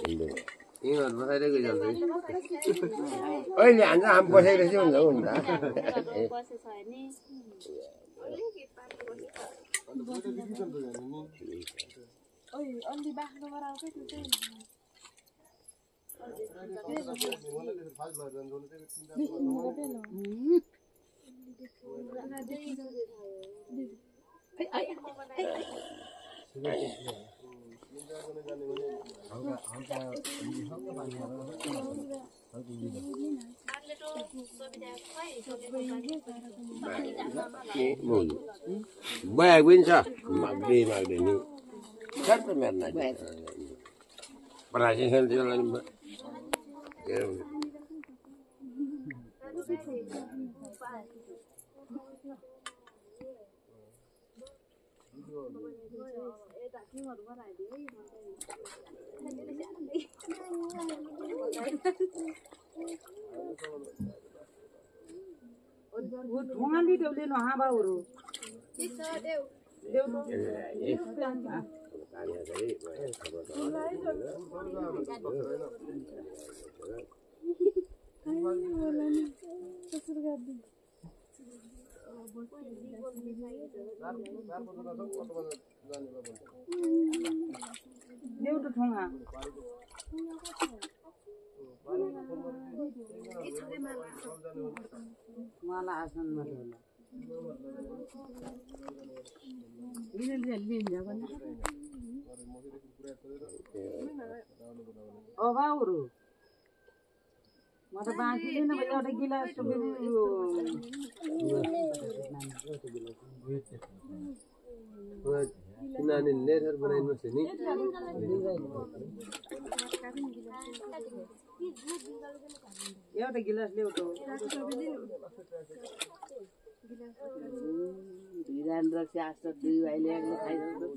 यिनीहरू बसाइरहेको जल्छ अहिले हान्छ आम बसेको रहेछ हुन्छ हुन्छ अलि बाख्रो गराउँछ त्यो चाहिँ Bè quên sao? Mặc đi ni. Chắc là mẹ này. Bà lại xem cho lên. Thungan di dia no ha bauru. Dia udah thungan. Malah asan malah. Ini lihat jangan. Oh bauru. Mata bangki ni nak ada gila sebelum. Ini leher बनाइन मसे नि एउटा गिलास ल्याउ त वीरेन्द्र शास्त्र दुई भाइले खाइदिन्छ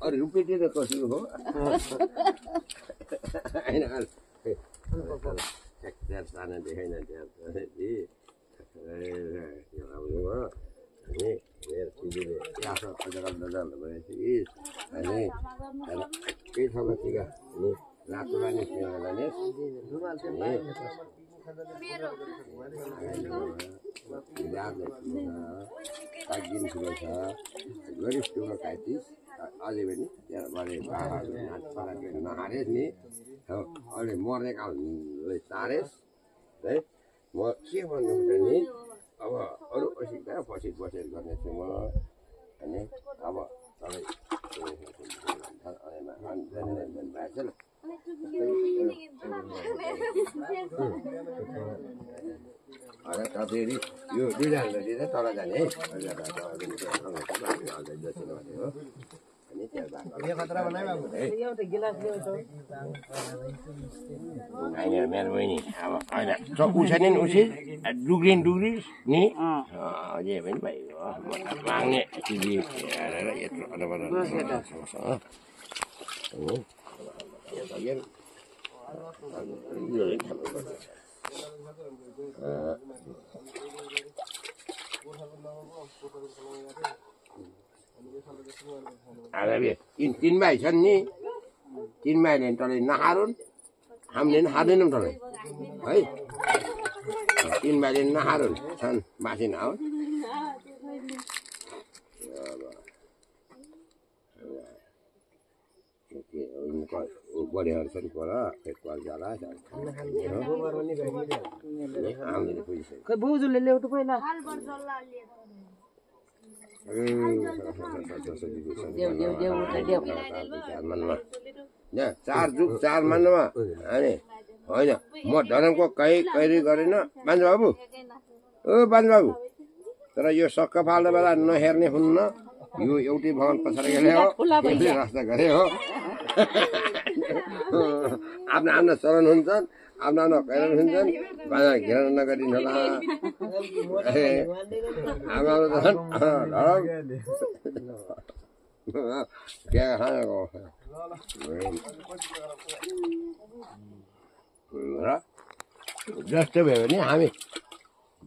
अरे रुपेटी त कसो हो हैन एक्टर साना देखाइन त्यहाँ यो अब अनि मेरो चिजले आफू अझ भनेपछि अनि के छ बचिका अनि रातो लाने लाने गरिष्ठमा काटिस अझै पनि त्यहाँबाट नहारेस नि अहिले मर्नेका तारेस है म के भन्नु नि अब अरू असिक्दा पछि बसेर गर्नेछु म अनि अब तपाईँ यो दुईजना दिँदा तल जाने है मेरो बहिनी अब होइन उछाने उछे डुग्री नि अझै पनि भाइ माग्ने चिज हेरेर यत्रो तीन भाइ छन् नि तीन भाइले तँलाई नहारुन् हामीले पनि हार्दैनौँ तँलाई है तीन भाइले नहारुन् छन् बासी नहोस् बढीहरू छन् पर पेटपाल जाला हामीले पुगिसक्यो खै बोजूले ल्याउ त पहिला चार जुग चार मान्नमा अनि होइन म धर्मको कैरी गरेन बान्जु बाबु ओ बान्जु बाबु तर यो सक्क फाल्ने बेला नहेर्ने हुन्न यो एउटै भगवान पछाडि गरे हो एउटै रास्ता गरे हो आफ्नो आफ्नो चरण हुन्छन् आफ्नो आफ्नो कैरन हुन्छन् बाजा घेर नगरिन्छ होला हाम्रो क्या खाएको जस्तो भयो भने हामी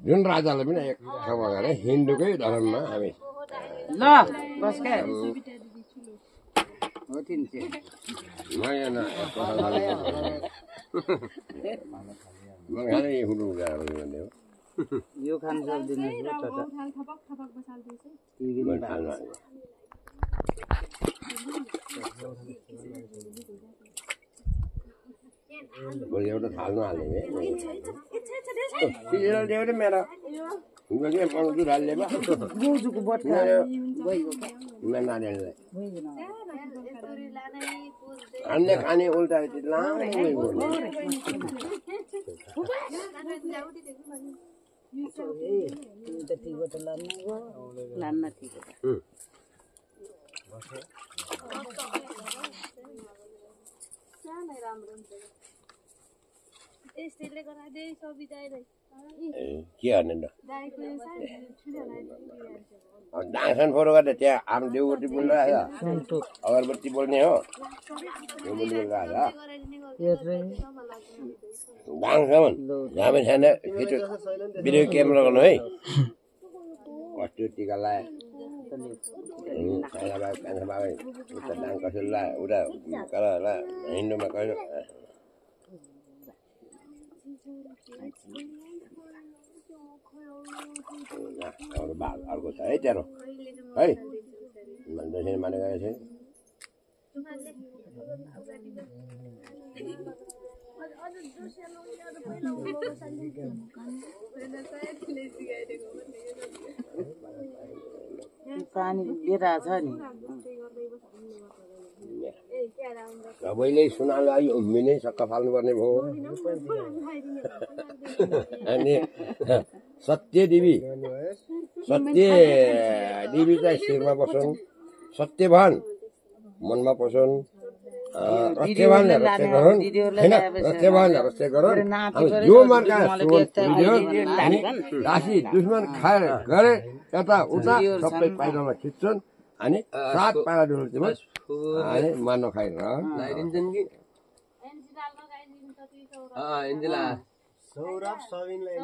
जुन राजाले पनि एक खबर गरे हिन्दूकै धर्ममा हामी ल बस हो 300 नयाँ न मलाई खाने हुनु गएको भन्ने हो यो खान सक्दिनस् ल रौ थाल थपक थपक बसाल्दैछ मैले खानु भोलि एउटा थाल्नु हाल्ने है मेरो दुध हाल्ने गोजुको बट्टा नानीहरूलाई हान्ने खाने उल्टा लाने लान्न ठिक के गर्ने त डाँसन फोरो गर्दा त्यहाँ आम देउबत्ती बोलिरहेको अगरबत्ती बोल्ने हो डाङसम्म झ्यामै छैन छिटो भिडियो क्यामेरा गर्नु है कस्तो टिका लगायो उता डाङ कसरी लगायो उता कला हिन्दूमा कहिले अर्को छ है तेरो है दसैँ मानेको छैन पानी बेरा छ नि सबैले सुनालाई उम्मिनै सक्का फाल्नुपर्ने भयो अनि सत्य देवी चाहिँ शिरमा बसुन् सत्यवान मनमा पसुन् रस्यवान रस्य गरून् होइन रस्यवान रस्य गरून् यो मार्का अनि राशि दुश्मन खाएर गरे यता उता सबै पाइलामा खिच्छन् अनि 7 पाइला डुल्छ अनि मान्न खाएर लगाइदिन्छन् कि सौरभ सबिनलाई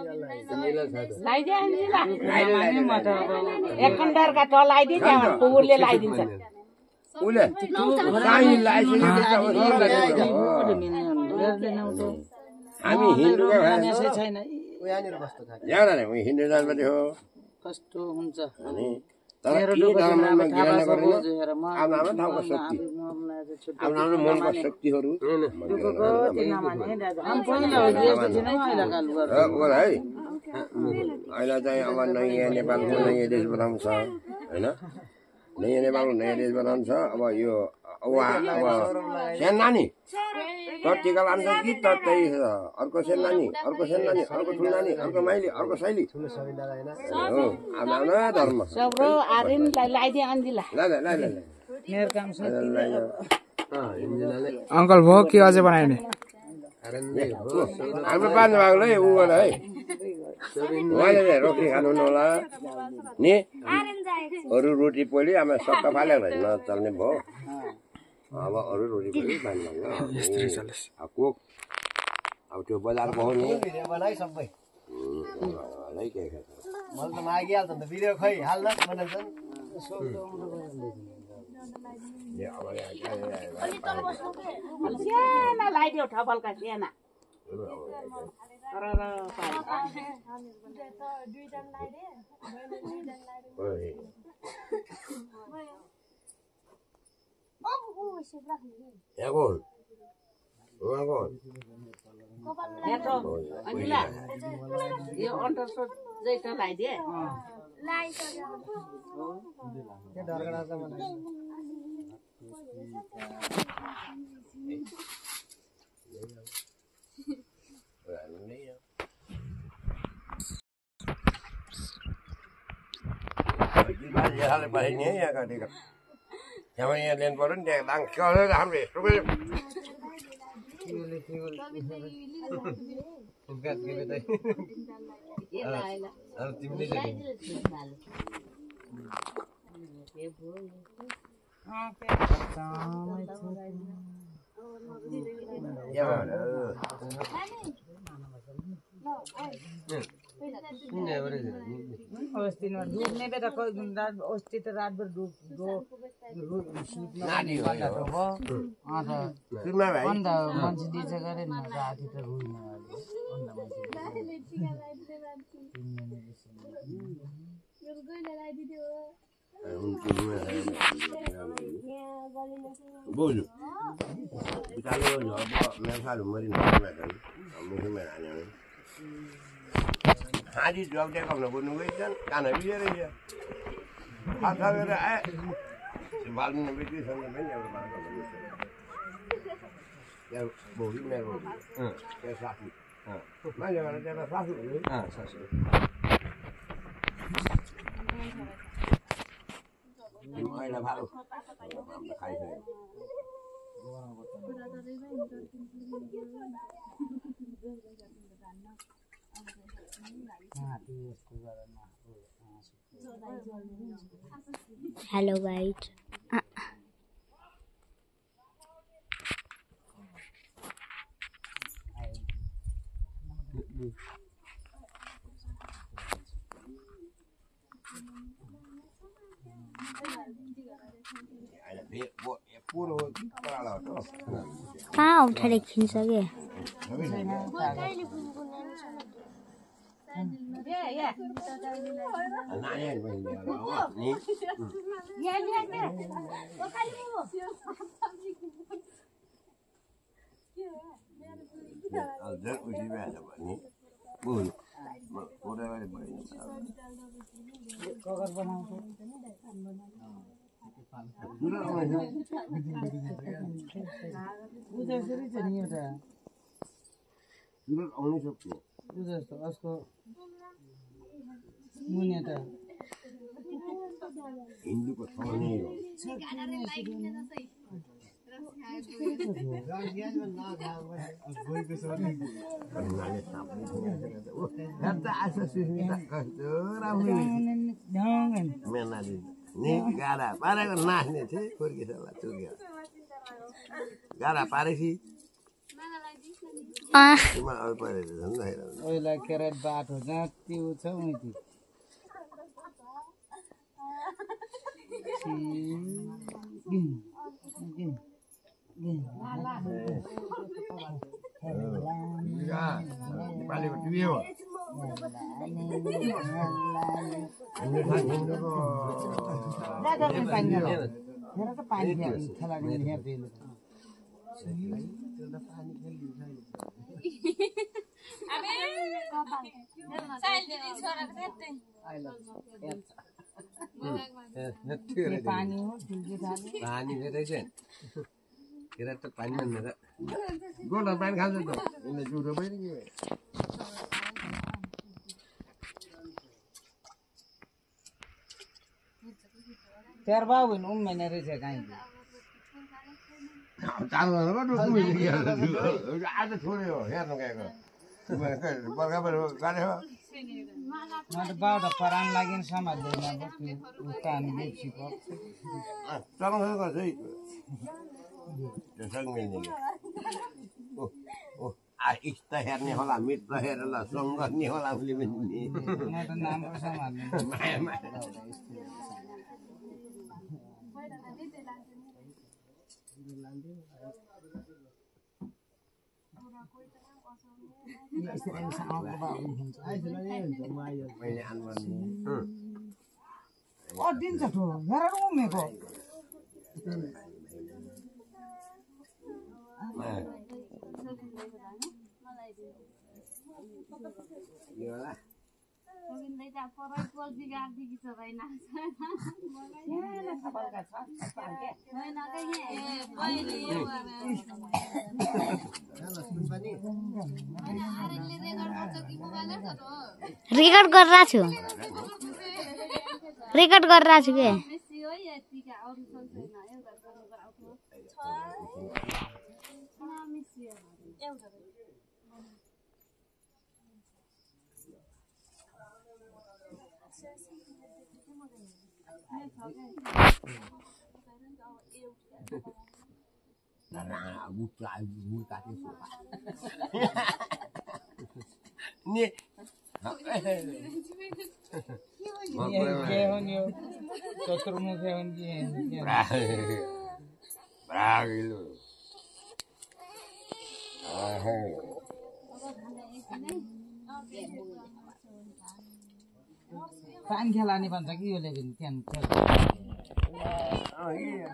एक घण्टाका त लगाइदिन्छ कुकुरले लगाइदिन्छ उसले हामी हिन्दूको छैन हिन्दू जातमा हो कस्तो हुन्छ अनि तर धर्ममा गिरान गरेन आफ्नो ठाउँको शक्ति आफ्नो मनको शक्तिहरू है अहिले चाहिँ अब नयाँ नेपालको नयाँ देश बनाउँछ होइन नयाँ नेपालको नयाँ देश बनाउँछ अब यो अब सानो नानी त टिका लान्छ कि त त्यही अर्को सानो नानी अर्को सानो नानी अर्को ठुलो नानी अर्को माइली अर्को शैली हो आफ्नो धर्म अङ्कल भयो के अझै बनायो नि हाम्रो बाँध्नु भएको है ऊ है उहाँले रोटी खानु होला नि अरू रोटी पोली आमा सक्का फालेको नचल्ने भयो अब अरू रोटी पोली बाँध्नु कोक अब त्यो बजारको हो नि सबै के मैले त मागिहाल्छ नि त भिडियो खै हाल्न बनाउँछन् साना लगाइदियो ठपल्का साना यो अन्टर जैसा लगाइदिए यहाँ लिनु पर्यो नि त्यहाँ दाङ हाम्रो यस्तो अस्ति न डुब्ने बेला अस्ति त रातभर नानी हो यो। सुनमा भाइ अन्त मान्छे दिन्छ गरे न राति त रुइन बोल्नु उचालो मेरो साल मरिन हाँडी जग्दै कम्न बोल्नु गइछन् कान बिजेर हात हालेर आए बाल्नु बेच्दैछन् पनि एउटा बाटो यहाँ बोली मेरो त्यो साथी मान्छे भनेर त्यसलाई सासु सासु पहिला भालो खाइसक्यो Hello guys. कहाँ उठा देखिन्छ के हिन्दूको छाउने हो गाडा पारेको नाच्ने थिए फुर्किसला चुक्यो गाडा पारेपछि ओइला क्यारेट बाटो जहाँ त्यो छ उति नेपालीको टिभी हो पानी रहेछ केरा त पानी भन्ने त गोल्डन पानी खान्छ त यसले जुठो पनि के तेर बाबु उम्मेने रहेछ काहीँ आज छोड्यो हेर्नु गएको बर्खाबाट गाड्यो म त बाउटा परान लागि सम्हाल्दैन कानी बेसी चलाउँछ गर्छ है त्यससँग मिल्ने इष्ट हेर्ने होला मित्र हेरेर सङ्ग गर्ने होला उसले पनि म त नाम सम्हाल्नु दिन्छ ठो हेर उमेको रेकर्ड गरिरहेको छु रेकर्ड गरिरहेको छु के नि के हो नि चतुर्मुखे हुन् कि ब्रागिलो पानी खेलानी भन्छ कि यो लेकिन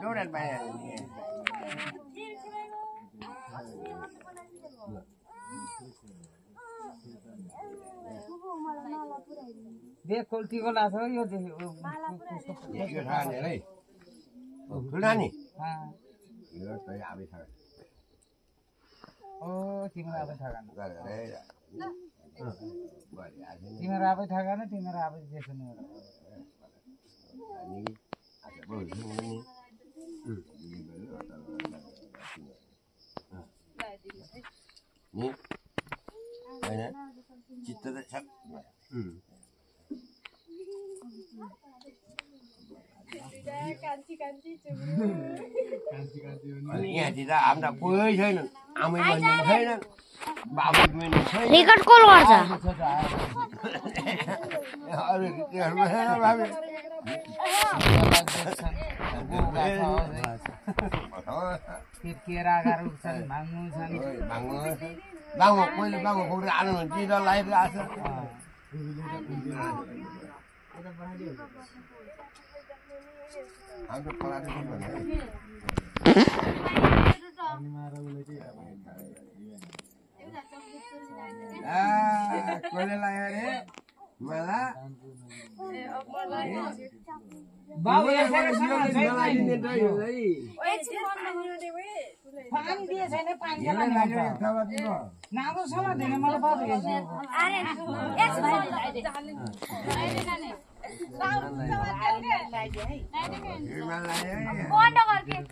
डोरेन पाए दे कोल्टीको लाग्छ यो खाने है ठुल्ठानी ओ तिम्रो आफै ठगान तिम्रो आफै ठगान तिम्रो आफै जेसो नि नि हैन चित्त त छ यहाँतिर हाम्रा कोही छैनन् आमै भन्ने छैनन् बाबु पनि छैन रेकर्ड कल गर्छ अरू गीतहरूमा छैन बाबु केराहरू छन् भाङ्गु छन् बाङ्गो कोहीले बाङ्गो खोक्रे आनु भने चिज लागिरहेको छ हाम्रो पराठा कोहीले लाग्यो अरे मला बाबु पानी दिए छैन पानी नाम्रो समात्दैन मलाई बाबु मलाई